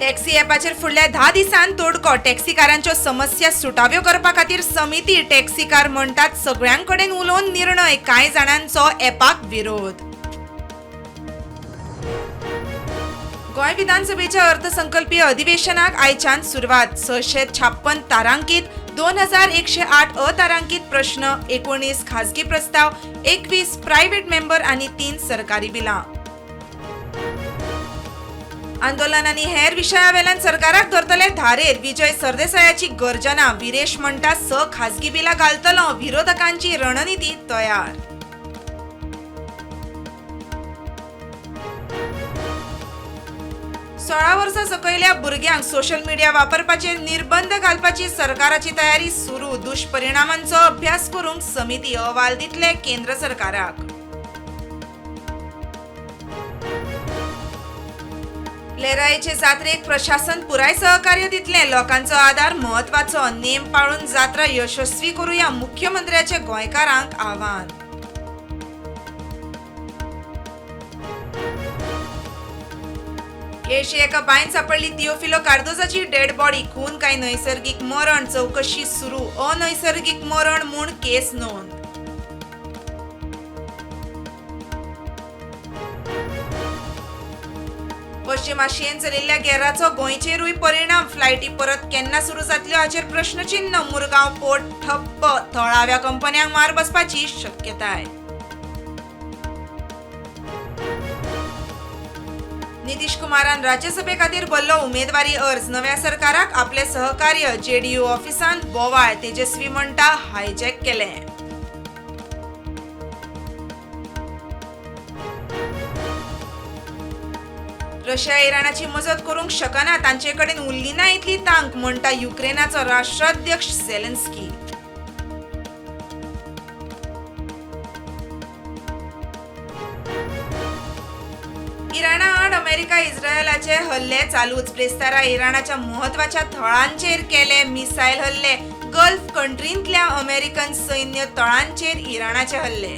Taxi ॲपाचेर फुडल्या 10 दिसांत तोडको. टॅक्सीकारांच्यो समस्या सुटाव्यो करपा खातीर समिती. टॅक्सीकार म्हणटात सगळ्यांकडेन उलोवन निर्णय. कांय जाणांचो ॲपाक विरोध. गोंय विधानसभेच्या अर्थसंकल्पीय अधिवेशनाक आयच्यान सुरवात. 656 तारांकीत, 2108 अतारांकीत प्रश्न, 19 खाजगी प्रस्ताव, 21 प्रायव्हेट मेंबर आनी 3 सरकारी बिलां. आंदोलन आनी हेर विशयावेल्यान सरकाराक धरतले धारेर. विजय सरदेसायाची गर्जना. विरेश म्हणटा 6 खाजगी बिलां घालतलो. विरोधकांची रणनिती तयार. सोळा वर्सां सकयल्या भुरग्यांक सोशल मिडिया वापरपाचेर निर्बंध घालपाची सरकाराची तयारी सुरू. दुष्परिणामांचो अभ्यास करूंक समिती. अहवाल दितले केंद्र सरकाराक. लेरायचे जात्रेक प्रशासन पुराय सहकार्य दितलें. लोकांचो आदार म्हत्वाचो. नेम पाळून जात्रा यशस्वी करुया. मुख्यमंत्र्याचे गोंयकारांक आव्हान. केळशी एका बांयन सापडली तियोफिलो कार्दोजाची डेड बॉडी. खून काय नैसर्गिक मरण चवकशी सुरू. अनैसर्गिक मरण म्हूण केस नोंद. पश्चिम आशियेन चलिल्ल्या गेराचो गोंयचेरूय परिणाम. फ्लायटी परत केन्ना सुरू जातल्यो हाचेर प्रश्नचिन्ह. मुरगांव पोर्ट ठप्प. थळाव्या कंपन्यांक मार बसपाची शक्यताय. नितीश कुमारान राज्यसभे खातीर भरलो उमेदवारी अर्ज. नव्या सरकाराक आपले सहकार्य. जेडीयू ऑफिसांत बोवाळ. तेजस्वी म्हणटा हायजॅक केलें. रशिया इराणाची मजत करूंक शकना, तांचे कडेन उरली ना इतली तांक, म्हणटा युक्रेनाचो राष्ट्राध्यक्ष झेलेन्स्की. इराणा आड अमेरिका इस्रायलाचे हल्ले चालूच. ब्रेस्तारा इराणाच्या म्हत्वाच्या थळांचेर केले मिसायल हल्ले. गल्फ कंट्रींतल्या अमेरिकन सैन्य तळांचेर इराणाचे हल्ले.